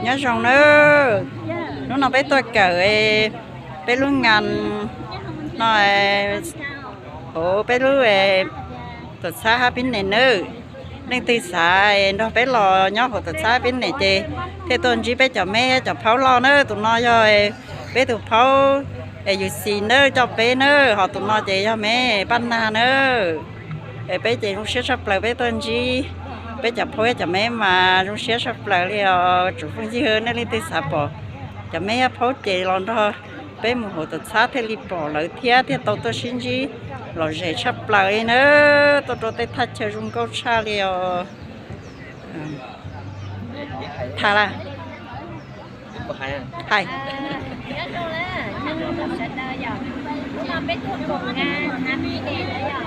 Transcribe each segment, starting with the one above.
Nyob zoo nawb, hnub no peb tuaj kawm peb lub ngas no hauv peb lub tuam txhab Happiness nawb. Leej twg xav nrog peb los nyob hauv tuam txhab Happiness ces thiaj tuaj ntsib peb cov meb cov phaub loj nawb. Tus no yog peb tus phaub Yuxi nawb, coj peb nawb, ho tus no ces yog me Paj Nag nawb. Peb ces zoo siab tshaj plaws peb tuaj ntsib peb cov phaub cov meb mas zoo siab tshaj plaws li os tsoom phooj ywg. Nej leej twg xav pom cov meb phaub ces los nrog peb mus hauv tuam txhab thiaj li pom lawv thiab thiaj tau tuaj sib ntsib lom zem tshaj plaws li nawb. Tuaj rau tej thaj chaw zoo nkauj tshaj li os. Tham lawm. Hais. Nyob zoo na, nyob zoo rau sawv daws yom. Hnub no peb tuaj koom ngas Happiness na yom,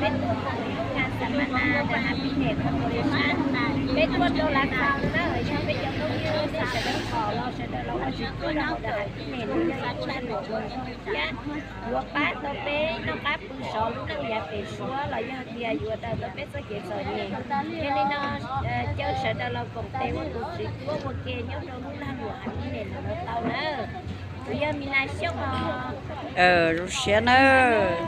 peb tuaj koom ngas xam mas na ntawm Happiness Corporation. Peb tuaj rau Lav Xaus no na, yog peb cov phooj ywg nej sawv daws pom los sawv daws los ua tsis tuaj rau hauv ntawm Happiness no yog ib lag luam uas zoo thiab yuav pab tau peb noj qab pw sov lub neej yav pem suab los yog tias yuav daws tau peb txoj kev txom nyem. Yog li no caw sawv daws los koom tes ua tus txiv cuab ua ke nyob rau lub lag luam Happiness no tau na. Kuv yog Me Nas Xyooj os. Zoo siab nawb.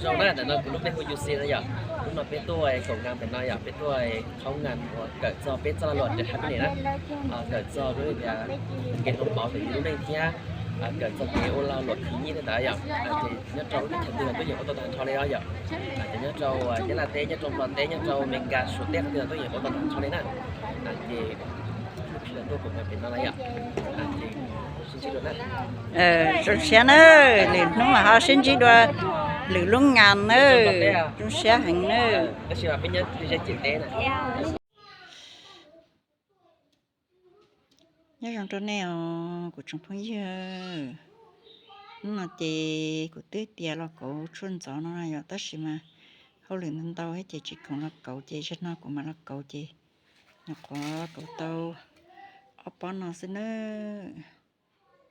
Zoo na, ntawm no kuv lub npe hu Yuxi no yom. Hnub no peb tuaj koom ngas ntawm no yom, peb tuaj qhaub ngas uas kawm txog peb txoj lag luam ntawm Happiness na. Kawm txog lub tias kev hloov pauv ntawm yus lub neej thiab kawm txog kev ua lag luam khwv nyiaj tej ntawd yom. Ces nyob rau lub teb chaws twg los tuaj yeem ua tau tag nrho li os yom. Ces nyob rau Nyab Laj teb, nyob rau Nplog teb, nyob rau Amelikas Suav teb qhov twg los tuaj yeem ua tau tag nrho li na. Ces lub sij hawm tuaj koom ngas pem no na yom. Zoo siab na, lwm hnub mas ho sib ntsib dua lwm lub ngas na. Zoo siab heev na. Nyob zoo rau nej os kuv tsoom phooj ywg. Hnub no ces kuv twb tias los kauv tshuaj ntxov no yom, tab sis mas hauj lwm ntau ntau thiab ces tsis khoom los kauv ces zaum no kuv mam los kauv ces nyuam qhuav kauv tau ob pob no xwb nawb.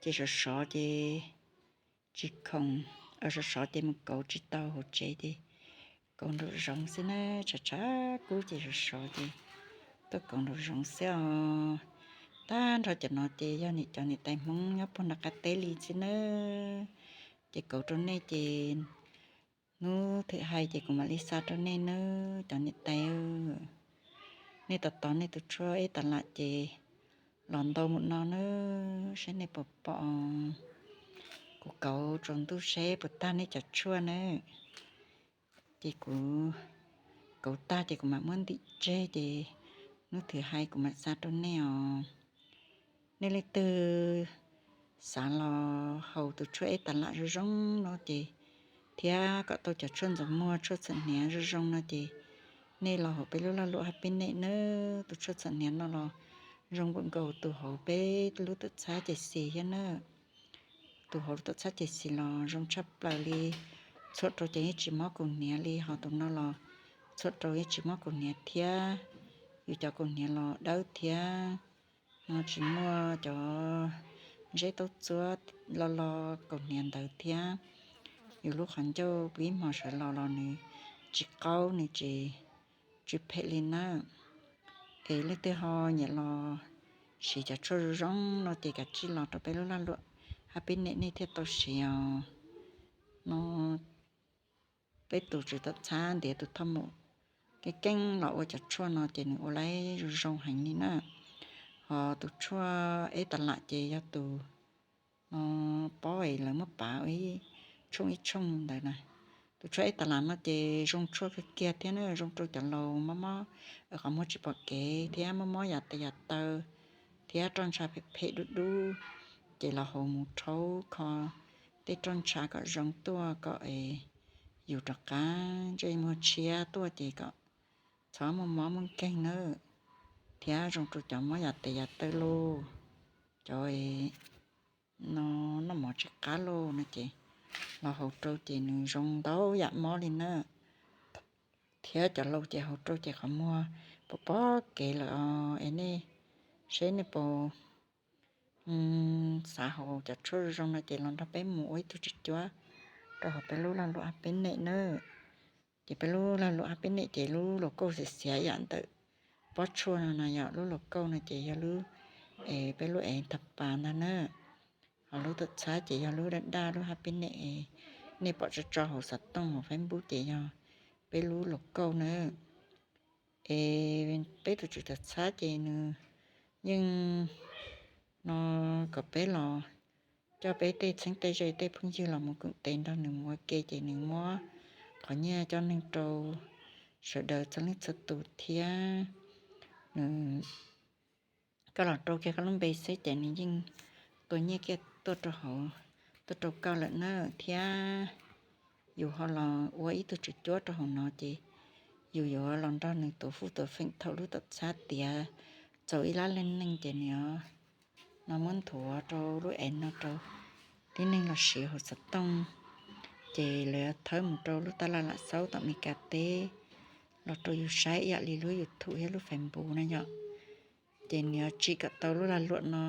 Ces sov sov ces tsis khoom, sov sov ces mus kauv tsis tau hauv tsev ces kauv nraum zoov xwb na, tshav tshav kub ces sov sov ces tuaj kauv nraum zoov xwb os. Tag nrho cov no ces yog niam cov niam tais Hmoob nyob puag nram qab teb li xwb nawb. Ces kauv rau nej ces hnub thwm hais ces kuv mam li xa rau nej nawb cov niam tais. Nej tos tos nej tus tshuaj eb tas lam ces los ntau mus no nawb, saib nej puas pom. Kuv kauv tsaus ntuj seb puas tag nej cov tshuaj nawb. Ces kuv kauv tag ces kuv mam muab ntim tseg ces hnub thwm hais kuv mam xa rau nej os. Nej leej twg xav los haus tus tshuaj eb tas lam zoo zoo no ces, thiab kom tau cov tshuaj ntxuav muag tshuaj txhuam hniav zoo zoo no ces, nej los hauv peb lub lag luam Happiness nawb. Tus tshuaj txhuam hniav no los zoo npaum nkaus tus hauv peb lub tuam txhab ces xis thiab na. Tus hauv lub tuam txhab ces xis los zoo tshaj plaws li. Txhuam rau ces yeej tsis mob kaus hniav li, ho tus no los txhuam rau yeej tsis mob kaus hniav thiab. Yus cov kaus hniav los dawb thiab, no tsis muaj cov zeb taub txuab lo lo kaus hniav ntawd thiab. Yus lub qhov ncauj pib hmo sawv los los nws tsis qaub, nws tsis, tsis phem li na. Es leej twg ho nyiam los siv cov tshuaj zoo zoo no ces kav tsij los rau peb lub lag luam Happiness nej thiaj tau siv os. No peb tus tswv tuam txhab ntiav tus thauj mus keej keej los ua cov tshuaj no ces nws ua laib zoo zoo heev li na. Ho tus tshuaj eb tas lam ces yog tus no pob es lawv muab pav ua ib tshooj ib tshooj ntawd na. Tus tshuaj eb tas lam no ces zoo tshuaj kawg kiag thiab na, zoo rau cov laus mob mob qhov muag tsis pom kev thiab mob mob yam tes yam taw thiab roj ntsha phem phem dub dub, ces los haus mus rhaub kho tej roj ntsha kom zoo tuaj, kom es yus rov qab ntsej muag tshiab tuaj ces kom txhob muaj mob muaj nkeeg nawb. Thiab zoo rau cov mob yam tes yam taw lauj, cov no noj mov tsis qab lauj no ces los haus rau ces nws zoo ntau yam mob li na. Thiab cov laus ces haus rau ces qhov muag pom pom kev lawm os. Es nej seb nej puas xav haus cov tshuaj zoo no ces los nrog peb mus ua ib tug tswv cuab rau hauv peb lub lag luam Happiness nawb. Ces peb lub lag luam Happiness ces lub logo xiav xiav yam ntawm pob tshuaj no no yog lub logo no ces yog lub es peb lub ev thas pas ntag na. Ho lub tuam txhab ces yog lub daj daj lub hab pib ne, nej pom tso tso hauv xov tooj hauv Facebook ces yog peb lub logo na. Es peb tus tswv tuam txhab ces nws yeej no kom peb los coj peb tej txheeb tej ze tej phooj ywg los mus koom tes nrog nws mus ua ke ces nws muab qhov nyiaj coj neeg rau sawv daws txhua leej txhua tus thiab nws koj los rau kiag koj lub npe xwb ces nws yeej tua nyiaj kiag tuaj rau hauv, tuaj rau koj lawm na. Thiab yus ho los ua ib tug tswv cuab rau hauv no ces yus yuav los nrog nws tuav fuj tuav feem thaum lub tuam txhab tiav txaus ib lab leej neeg ces nws no muab nthuav rau lub ev no rau tib neeg los siv hauv xov tooj, ces lawv thawb mus rau lub tab laj lam xaub tom Meskas teb los rau yus saib ib yam li lub YouTube thiab lub Facebook na yom. Ces nws yuav tsim kom tau lub lag luam no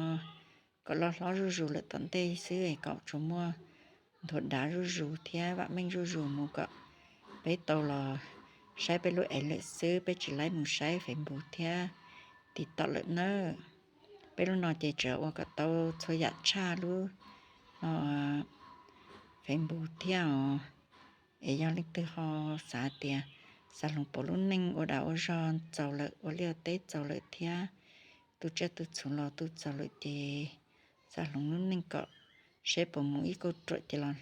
kom loj hlob zuj zus lawm tom ntej xwb es kom tsuas muaj nthuav dav zuj zus thiab vam meej zuj zus mus kom peb tau los saib peb lub ev lawm xwb, peb tsis laib mus saib Facebook thiab TikTok lawm nawb. Peb lub no ces tseem ua kom tau txhua yam tshaj lub no Facebook thiab os. Es yog leej twg ho xav tias xav hloov pauv lub neej ua dag ua zog txaus lawm, ua liaj ua teb txaus lawm thiab tu tsiaj tu txhuv los tu txaus lawm ces xav hloov lub neej kom seb puas mus ib kauj ruam ces los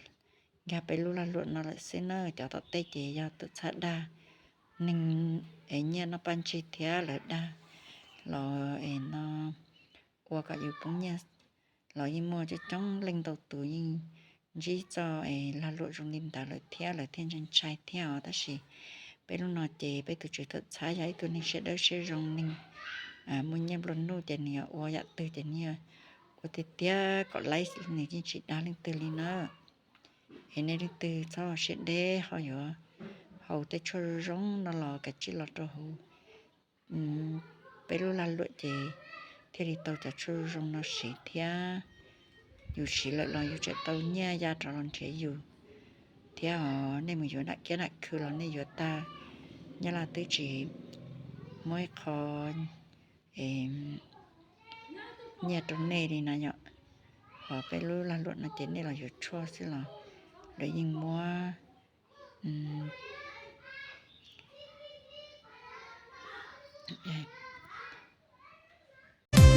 nkag peb lub lag luam no lawm xwb na. Cov tom tej ces yog tuam txhab dag neeg es nyiaj noj paj ntsig thiab lawv dag los es no ua kom yus poob nyiaj los yeej muaj coob coob leej ntau tus yeej ntsib txoj es lag luam zoo li ntawd lawm thiab lawv thiaj ntshai ntshai thiab os. Tab sis peb lub no ces peb tus tswv tuam txhab yog ib tug neeg siab dawb siab zoo, neeg muaj nyiaj nplua nuj ces nws yuav ua yam twg ces nws ua tiag tiag kom laib, nws yeej tsis dag leej twg li na. Es nej leej twg txhob siab deb, ho yuav haus tej tshuaj zoo zoo no los kav tsij los rau hauv peb lub lag luam ces thiaj li tau cov tshuaj zoo zoo no siv thiab. Yus siv lawm los yus tseem tau nyiaj ya rov los nrhiav yus thiab os. Nej mus yuav nram kiab nram khw los nej yuav tag, Nyab Laj twb tsis muab ib qho nyiaj rau nej li na yom. Ho peb lub lag luam no ces nej los yuav tshuaj xwb los lawv yeej muab.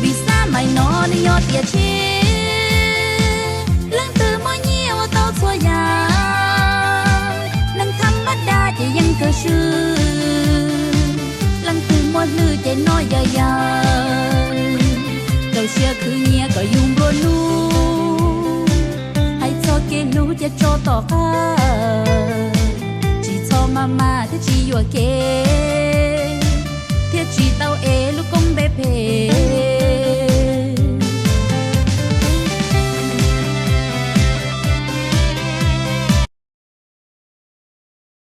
Vim xav mais no nws yog tiam tsis leej twg muaj nyiaj ua tau txhua yam. Neeg thab mab dag ces yeej kawg swb, leej twg muaj hlwb ces noj yam yam. Rau siab khwv nyiaj kom yus nplua nuj, hais txog kev hlub cia tso tom qab, tsis txhob maj maj thiab tsis yuam kev.